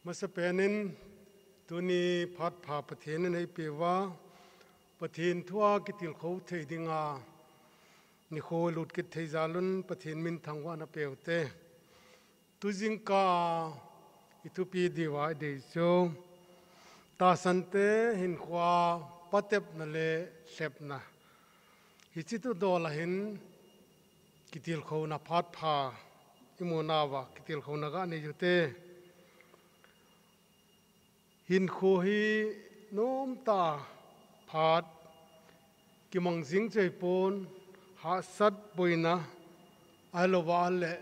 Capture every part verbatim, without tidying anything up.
Masapen in tuni phat pha Pathen in eipeuva, Pathen thua kitilkhou thei dinga nikho lut kit thei jalun Pathen min thangvahna peuvin te. Tujingkah ithupi diuva idei chu, tahsante hinkhoa patepna le lhepna. Hiche thu dol ahin kitilkhouna phat pha imu nauva kitilkhouna ganei ute. Hinkho hi nomtah phat kimang jing chu ahipon, hahsat boina ahilouva le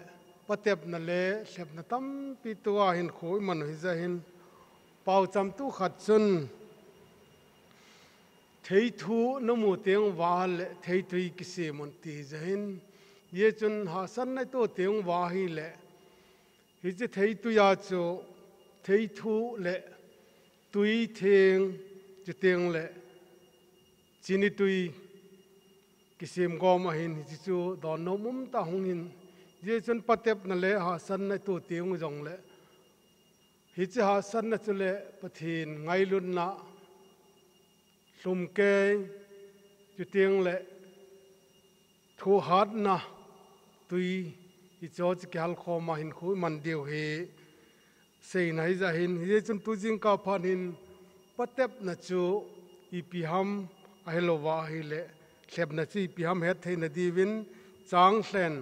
patepna le lhepna tampi tua hinkho iman u hijeh hin, paochamtu khat chun theithu namu teng uva le theitui kisem un ti hijeh hin, hijeh chun hahsatna ito teng uva ahile, hiche theitui a chu theithu le tui theng, chuteng le chini tui kisem gom ahin, hiche chu don nom umtah hung hin, hijeh chun patepna le hahsatna ito teng u jongle, hiche hahsatna chule Pathen ngailutna, lhumkei, chuteng le thohhatna tui, hicheho chu kihalkhom a hinkho iman diu hi seina hijeh hin, hijeh chun tujingkah phat hin patepna chu ipi ham ahilouva ahile lhepna chu ipi ham hetthei na diuvin chang lhen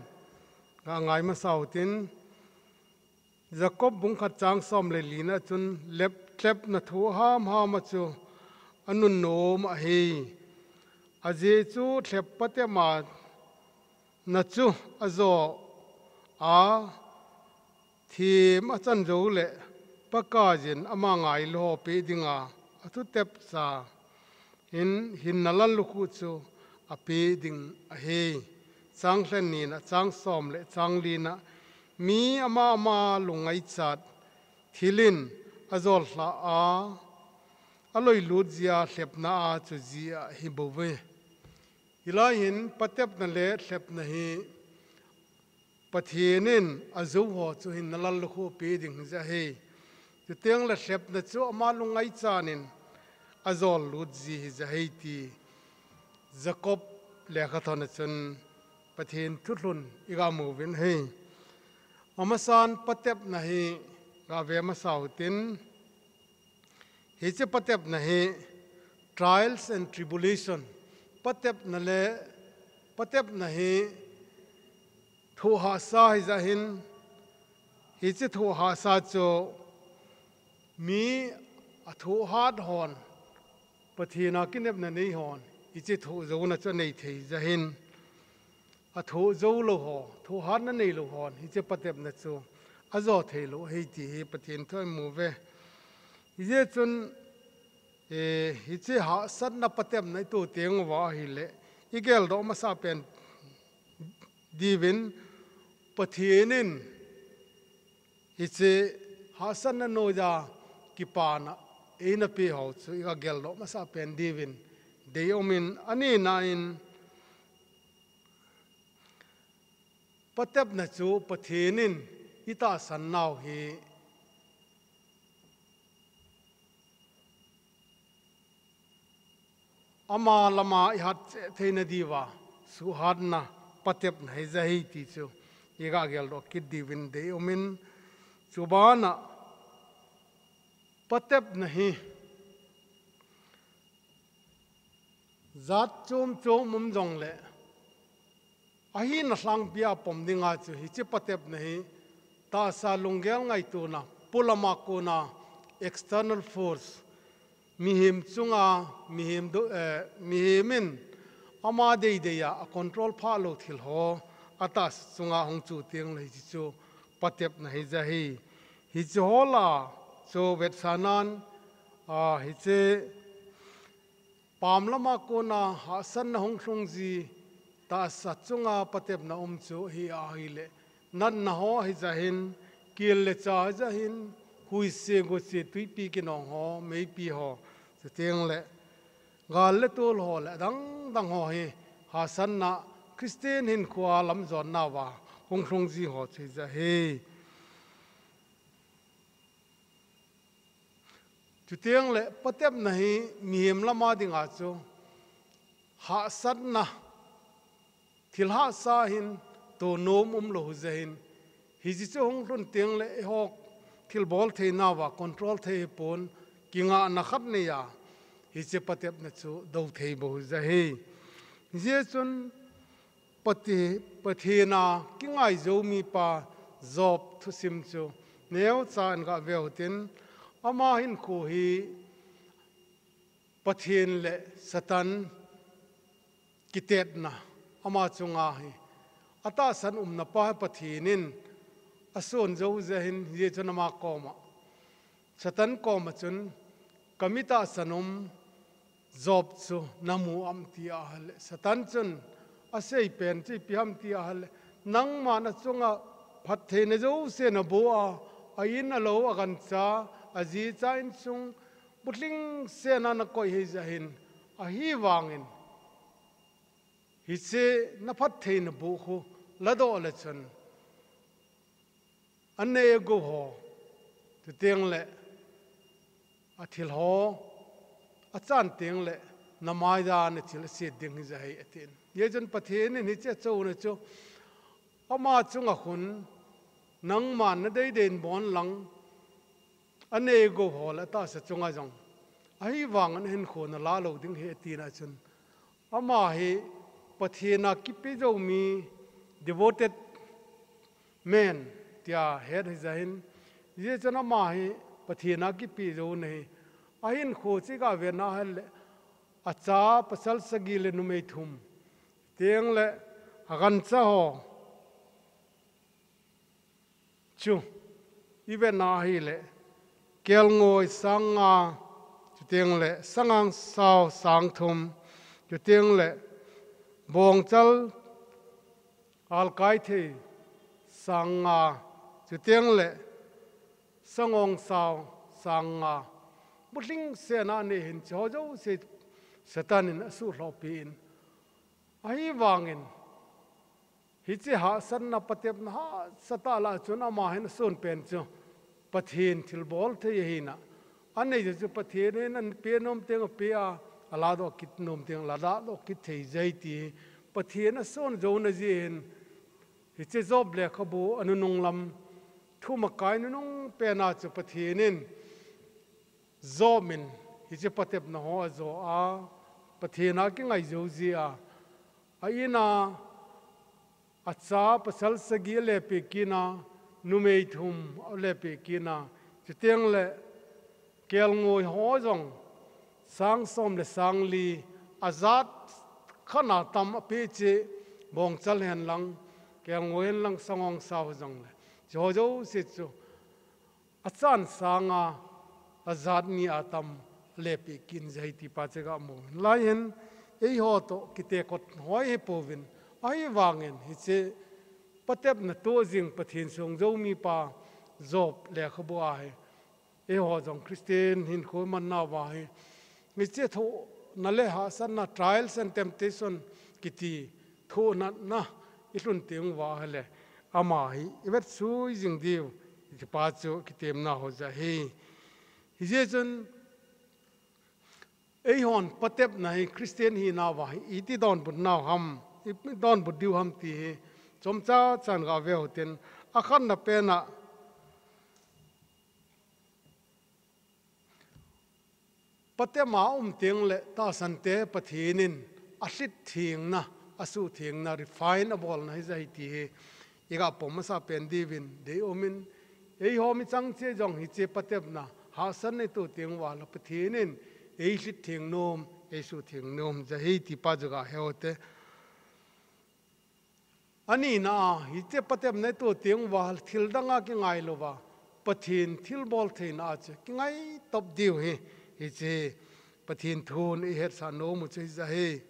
ngai masa utin. Jacob bung khat chang som le lina chun lhep, lhepna thoh hamham a chu anunnom ahi. Ajeh chu lhep patepna chu ajo a, thim achan jou le Pakaiyin ama ngailu ho pe dinga athutep sa hin, hinna lallukhuh chu ape ding ahi. Chang lhen nina, chang som le chang lina, mi ama ama lungngaichat thil in ajol lhah a, aloilut jia lhepna a chu ji ahi bouve. Hilai hin patepna le lhepna hi Pathen in ajou ho chu hinna lallukhuh pe ding hijeh ahi. Chuteng le lhepna chu ama lungngaichat in ajol lut ji hijeh ahi ti Jacob lekhathot a chun Pathen thulhun iga mu uvin ahi. Amasan patepna hi gave masa utin, hiche patepna hi trials and tribulation, patepna le, patepna hi thohhahsa hijeh hin, hiche thohhahsa chu mi athohhat hon, Pathen a kinepna nei hon hiche thoh jouna chu anei thei jeh hin, athoh jou lou ho, thohhatna neilou hon hiche patepna chu ajo theilou ahi ti hi Pathen thu imu uve. Hijeh chun, eh, hiche hahsatna patepna ito teng uva ahile, igeldoh masa pen diuvin Pathen in hiche hahsatna noiya kipana eina pe ho chu iga geldoh masa pen diuvin deium in, anina in patepna chu Pathen in itahsan nau hi ama lama ihat cheh theina diuva suhhatna patepna hijeh ahi ti chu iga geldoh kit diuvin deium in, chubana patepna hi jat chom chom um jongle, ahina lhangpi a pom dinga chu hiche patepna hi tahsa lunggel ngaitona, polama kona external force, mihem chunga, mihem do, eh, mihem in ama deidei a, a control phah lou thil ho atahsa chunga hung chu teng le hiche chu patepna hijeh ahi. Hiche ho lah a chu vetsahnan, a, hiche pam lama kona hahsatna hung lhung ji, tahsa chunga patepna um chu hi ahile, natna ho hijeh hin, kel le cha hijeh hin, huise, gotse, tuipi kinong ho, meipi ho, chuteng le gal le tol ho le adang dang ho hi hahsatna Christian hinkhoa lamjonna uva hung lhung ji ho chu hijeh ahi. Chuteng le patepna hi mihem lama dinga chu hahsatna, thil hahsa hin tonom umlou jeh hin, hiche chu hung lhun teng le eiho thilbol theina uva control thei hipon, kingahna khat neiya hiche patepna chu do thei bou jeh hi. Hijeh chun Pati-, Pathen a kingai jou mipa Job thusim chu neocha in gah veu hitin, ama hinkho hi Pathen le Satan kitetna ama chunga hi, atahsan umna pa hi Pathen in ason jou jeh hin, hijeh chun ama koma, Satan koma chun, "Ka mi tahsan um Job chu namu am?" ti ahile, Satan chun asei pen chu ipi ham ti ahile, "Nangman achunga phattheina jouse naboh a, a in, alou, agancha, ajicha insung, bulhingse na nakoi hijeh hin, ahivangin hiche naphattheina boh khu ladoh le chun, anei agou ho, chuteng le athil ho achan teng le namaiya nachil aset ding hijeh hi," atin. Hijeh chun Pathen in hiche achouna chu ama chunga khun, "Nangman nadei dei in bon lang, anei agou ho le atahsa chunga jong, ahivangin ahinkho nalah lou ding ahi," atina chun, ama hi Pathen a kipe jou mi, devoted man tia het hijeh hin, hijeh chun ama hi Pathen a kipe jouna hi, ahinkho chu iga vetna ahile, acha pasal sagi le numei thum, chuteng le agancha ho chu ivetna ahile, kelngoi sang nga, chuteng le sangongsao sang thum, chuteng le bongchal alkai thei sang nga, chuteng le sangongsao sang nga, bulhingse na anei hin, hicheho jouse Satan in asuhlhohpi in, ahivangin hiche hahsatna, patepna hahsa tah lah a chun ama hin ason pen chu Pathen thilbol thei ahina, anei chu Pathen in ape nom teng ape a, aladoh kit nom teng aladoh kit thei jeh ti hi Pathen ason jouna jeh hin, hiche Job lekhabu anunung lam, thumakai nunung pena chu Pathen in Job in hiche patepna ho ajo a, Pathen a kingai jou jeh a, a in a acha pasal sagi alepeh kit in, numei thum alepeh kit in, chuteng le kelngoi ho jong sang som le sang li, ajat khat na tam apeh cheh, bongchal hen lang, kelngoi hen lang, sangongsao jong le, hicheho jouse chu achan sang a, ajat ni a tam alepeh kit in jeh hi ti pa chu iga mu. Hilai hin eiho toh kitekot hoi hipouvin, ahivangin hiche patepna toh jing Pathen song jou mipa Job lekhabu a hi, eiho jong Christian hinkho iman nauva hi, hiche thohna le hahsatna, trials and temptation kiti thohna na ilhun teng uva ahile, ama hi ivet sui jing diu, hiche pa chu kitemna ho jeh hi. Hijeh chun eihon patepna hi Christian hinauva hi iti donbut nau ham, iti donbut diu ham ti hi chomcha chan ga veu hitin, akhatna pena patepna um teng le tahsante Pathen in alhit thengna, asuh thengna, refine abolna hijeh hi ti hi iga pom masa pen diuvin deium in, eiho michang cheh jong hiche patepna hahsatna itoh teng uva le Pathen in eilhit theng nom, eisuh theng nom jeh hi ti pa chu ga he u hite. Anina a, hiche patepna itoh teng uva thil dang a kingai louva, Pathen thilbol theina a chu kingai top diu hi, hiche Pathen thun ihetsah nom u chu hijeh hi.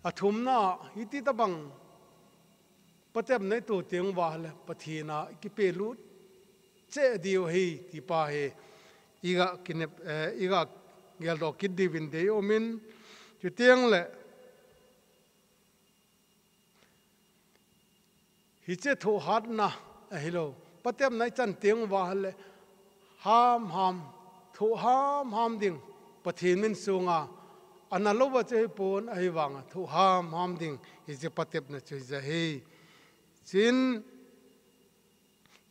Athumna, hiti tabang patepna itoh teng uva le Pathen a ikipelut cheh diu ahi ti pa hi iga kinep, eh, iga geldoh kit diuvin deium in, chuteng le Hiche thohhatna ahilou, patepna ichan teng uva ahile, ham ham, thoh ham ham ding, Pathen min sunga, ana louva chu hipon ahivanga, thoh ham ham ding, hiche patepna chu hija hi. Chin,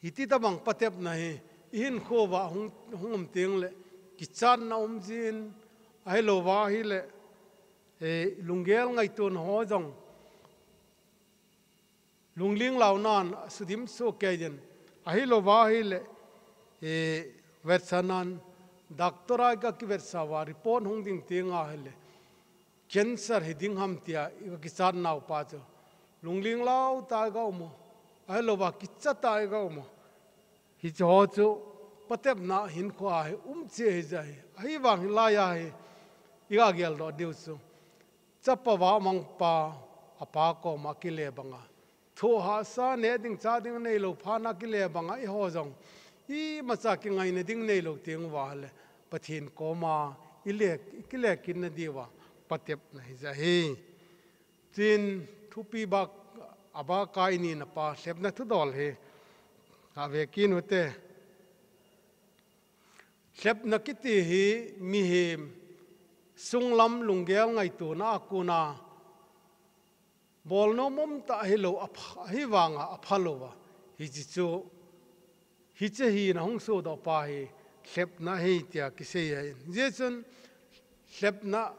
hiti tabang patepna hi, ihinkho uva hung, hung um teng le, kichatna um jin, ahilouva ahile, eh, lunggel ngaitona ho jong, lungling launan sudim soh kei din. Ahilouva ahile, eh, vetsanan, doctor a iga kivetsah uva, report hung ding teng ahile, cancer hiding ham tia iga kichat nauva chu, lungling lau tah a iga um u, ahilouva kicha tah a iga um u. Hiche ho chu patepna hinkho a hi um cheh hija hi. Ahivang hilai a hi iga geldoh diu chu, chapa vamangpa, apa koma kile banga, thoh hahsa, neh ding chah ding neilou phat a kile banga, eiho jong imacha kingaina ding neilou teng uva ahile, Pathen koma ile, kile kit na diuva patepna hija hi. Chin, thupi bak, abak a ini napa, lhepna thudol hi, ave kit u hite. Lhepna kiti hi mihem sunglam lunggel ngaitona a kona bolnom umtah ahilou, apha, ahivanga aphalouva, hiche chu, hiche hina hung sodoh pa hi lhepna ahi tia kisei ahin. Hijeh chun lhepna,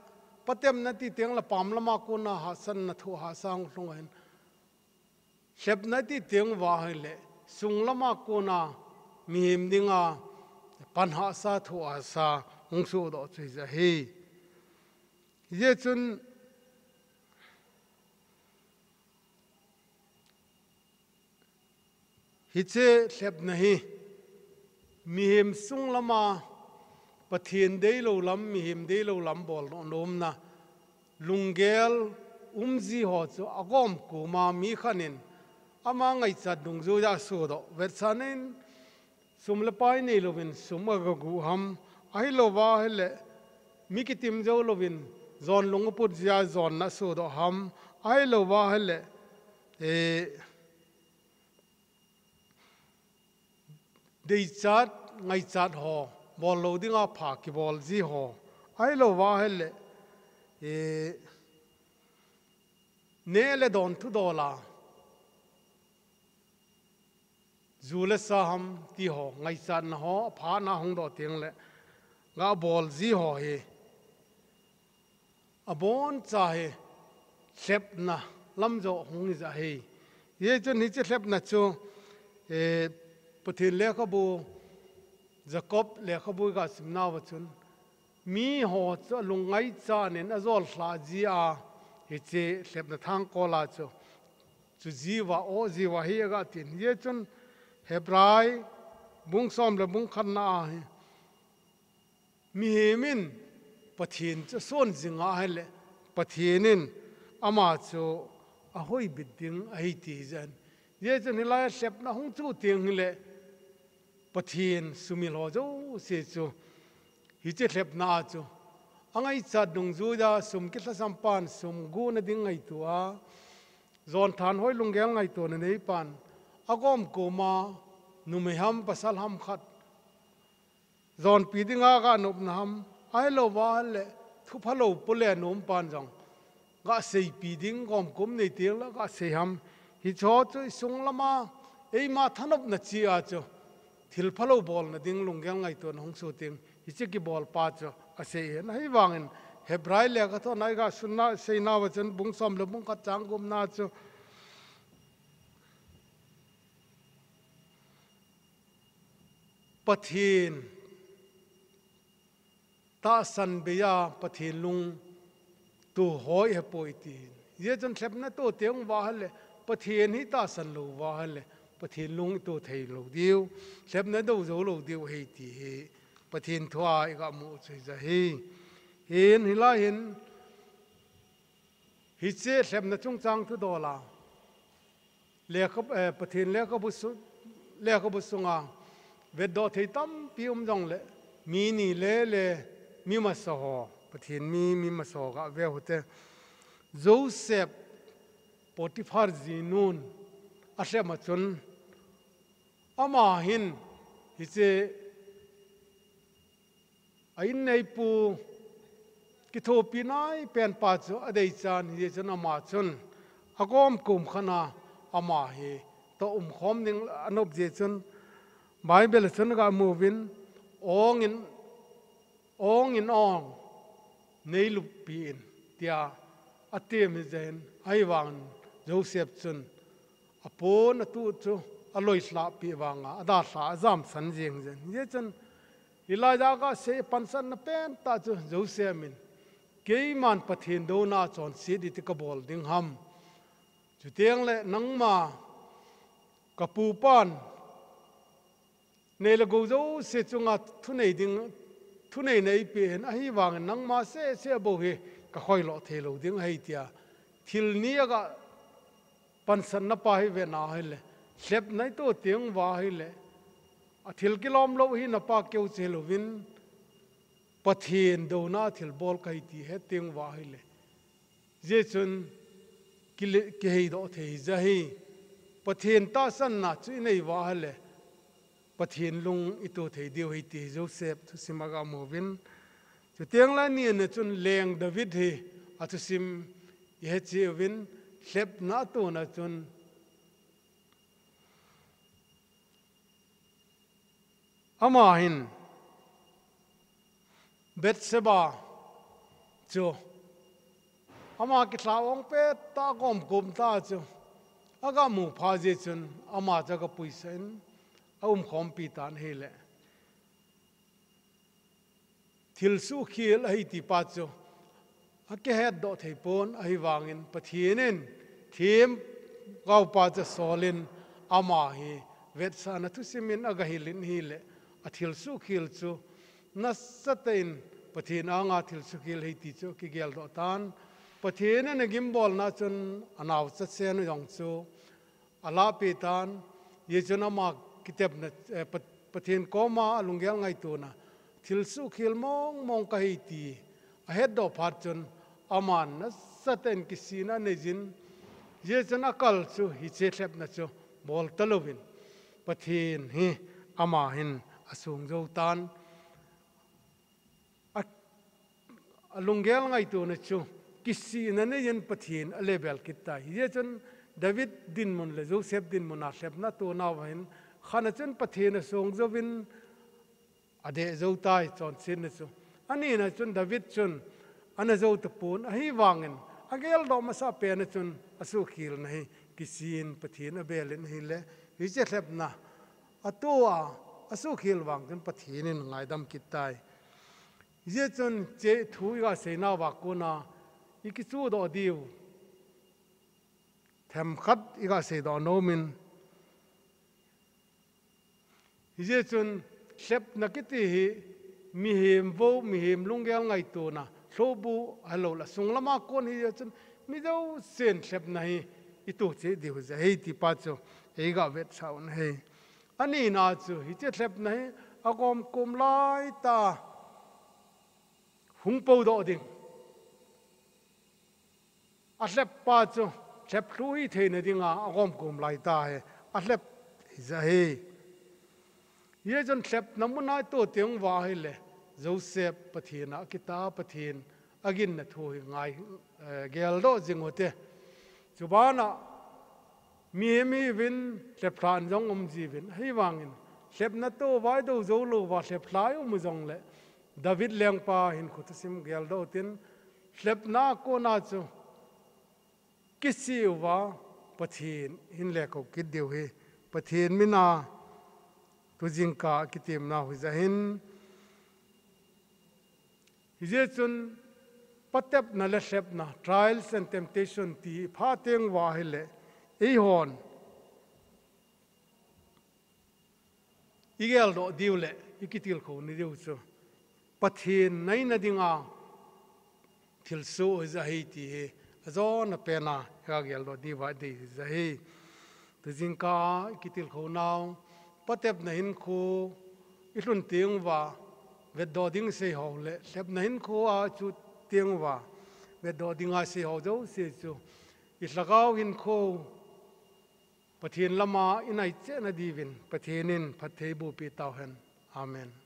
patepna ti teng le pam lama kona hahsatna, thoh hahsa hung lhung ahin. Lhepna ti teng uva ahile, sunglam a kona mihem dinga pan hahsa, thoh hahsa hung sodoh chu hija hi. Hijeh chun, hiche lhepna hi, mihem sunglam a, Pathen deilou lam, mihem deilou lam boldoh nomna, lunggel umji ho chu agom koma mi khat in ama ngaichat dungjuiya asodoh. Vetsanin, sum le pai neilouvin sum aga guh ham, ahilouva ahile, mi kitim jou louvin, jon lung aput jia jonna asodoh ham, ahilouva ahile, eh, deichat, ngaichat ho, bol lou dinga pha kibol ji ho, ahilouva ahile, eh, neh le don thudola, ju le sa ham ti ho, ngaichatna ho, aphat a hung doh teng le, ga bol ji ho hi, aboncha hi, lhepna lam joh hung hija hi. Hijeh chun hiche lhepna chu, eh, Pathen lekhabu, Jacob lekhabu iga simnauva chun, miho chu alung ngaichat in ajol lhah jia, hiche lhepna thangkol a chu, chu jiuva, o jiuva hi aga tin. Hijeh chun Hebrai bung som le bung khatna a hi, mihem in Pathen chu ason jinga ahile, Pathen in ama chu ahoibit ding ahi ti hijeh in. Hijeh chun hilai a lhepna hung chu teng hile, Pathen sumil ho jouse chu, hiche lhepna a chu, angaichat dungjuiya sum kilhasam pan sum guhna ding ngaito a, jon thanhoi lunggel ngaitona nei pan, agom koma numei ham pasal ham khat, jonpi dinga aga nopna ham, ahilouva ahile, thuphalou pole nom pan jong, ga seipi ding, gomkom nei teng le ga sei ham, hiche ho chu isunglam a, eima thanopna chea chu, thil phalou bolna ding lunggel ngaitona hung soh teng, hiche kibol pa chu asei ahin. Ahivangin Hebrai lekhathot a iga sunna, seinauva chun bung som le bung khat chang gupna chu, Pathen tahsan beiya Pathen lungto ho ihepoi tin. Hijeh chun lhepna to teng uva ahile, Pathen hi tahsan louva ahile, Pathen lung ito thei lou diu, lhepna do jou lou diu ahi ti hi, Pathen thua iga mu chu hija hi. Hin, hilai hin, hiche lhepna chungchang thudola, lekha, eh, Pathen lekhabu su-, lekhabu sunga vetdoh thei tampi um jongle, mi ni le le, mi masa ho, Pathen mi, mi masa ho ga ve u hite. Joseph, Potiphar jinun, alhem a chun, ama hin hiche a inneipu kithopi nai pen pa chu adeichan, hijeh chun ama chun agom kum khat a ama hi toh umkhom ding anop jeh chun, Bible a chun ga mu uvin, ong in, ong in ong, nei luppi in, tia atem hijeh in, ahivangin Joseph chun apon atu chu aloilhah pi vanga, adalhah ajamsan jeng jeng. Hijeh chun, hilai a kasei pansatna pentah chu Joseph in, keiman Pathen douna chonset iti kabol ding ham. Chuteng le nangma kapupan nei le gou jouse chunga thunei ding, thunei neipeh in, ahivangin nangma seh seh bou hi kakhoilo thei lou ding ahi tia. Thil ni aga pansatna pa hi vena ahile, lhepna ito teng uva ahile, athil kilom lou hina pa keu che louvin, Pathen douna thil bol kahi ti het teng uva ahile, hijeh chun kile-, kiheidoh thei hija hi. Pathen tahsanna chu inei uva ahile, Pathen lung ito thei diu ahi ti Joseph thusim a ga mu uvin. Chuteng le anina chun leng David hi athusim ihet cheh uvin, lhepna atona chun ama hin Bathsheba chu ama kilha ong pet tah, agom kum tah chu aga mu phat jeh chun ama chu aga puisah in aumkhompi tan ahile, thil suhkhel ahi ti pa chu akihetdoh thei pon, ahivangin Pathen in themgaopa chu asolin ama hi vetsahna thusim in aga hilin ahile, athil suhkhel chu nasatah in Pathen anga thil suhkhel ahi ti chu kigeldoh tan. Pathen in agimbolna chun anaocha Samuel jong chu alahpeh tan, hijeh chun ama kitepna, eh, Pa-, Pathen koma alunggel ngaitona, thil suhkhel mong mong kahi ti ahetdoh phat chun, aman nasatah in kisihna aneiyin, hijeh chun akal chu hiche lhepna chu bol talouvin, Pathen hi ama hin asung jou tan. A, alunggel ngaitona chu kisihna neiyin Pathen alebel kit tai. Hijeh chun David dinmun le Joseph dinmun a lhepna atonauva hin, khatna chun Pathen asung jouvin adeh jou tai chonsetna chu. Anina chun David chun ana jou tapon, ahivangin ageldoh masa pena chun asuhkhelna hi kisih in Pathen abelin ahile, hiche lhepna atoa asuhkhel vang chun Pathen in ngaidam kit tai. Hijeh chun hiche thu iga seinauva kona ikichuhdoh diu themkhat iga seidoh nomin, hijeh chun lhepna kiti hi mihem vo, mihem lunggel ngaitona, lhohbu ahiloule sung lama kon hijeh chun mi jousen lhepna hi ito cheh diu ahi ti pa chu eiga vetsah u ahi. Anina chu hiche lhepna hi agom kum laitah hung podoh ding, alheppa chu lheplhu hitheina dinga agom kum laitah hi alhep hija hi. Hijeh chun lhepna muna ito teng uva ahile, Joseph Pathen a akitah, Pathen aginna thu hi ngai, eh, geldoh jing ute. Chubana mihem ihiuvin, lheplhah in jong umjiuvin, ahivangin lhepna tou vaidou joulouva lheplhah ium u jongle, David lengpa hinkho thusim geldoh utin, lhepna a kona chu kisih uva Pathen hin lekou kit diu hi Pathen mina tu jingkah kitemnau hija hin. Hijeh chun patepna le lhepna, trials and temptation ti phat teng uva ahile, eihon igeldoh diu le ikitilkhouna diu chu Pathen naina dinga thilsoh hija hi ti hi ajona pena iga geldoh diuva dei hija hi. Tu jingkah a ikitilkhounau, patepna hinkho ilhun teng uva vetdoh ding isei ho le lhepna hinkho a chu teng uva vetdoh dinga isei ho jouse chu ilhagao hinkho Pathen lama inai cheh nadiuvin Pathen in phattheiboh peh tauhen. Amen.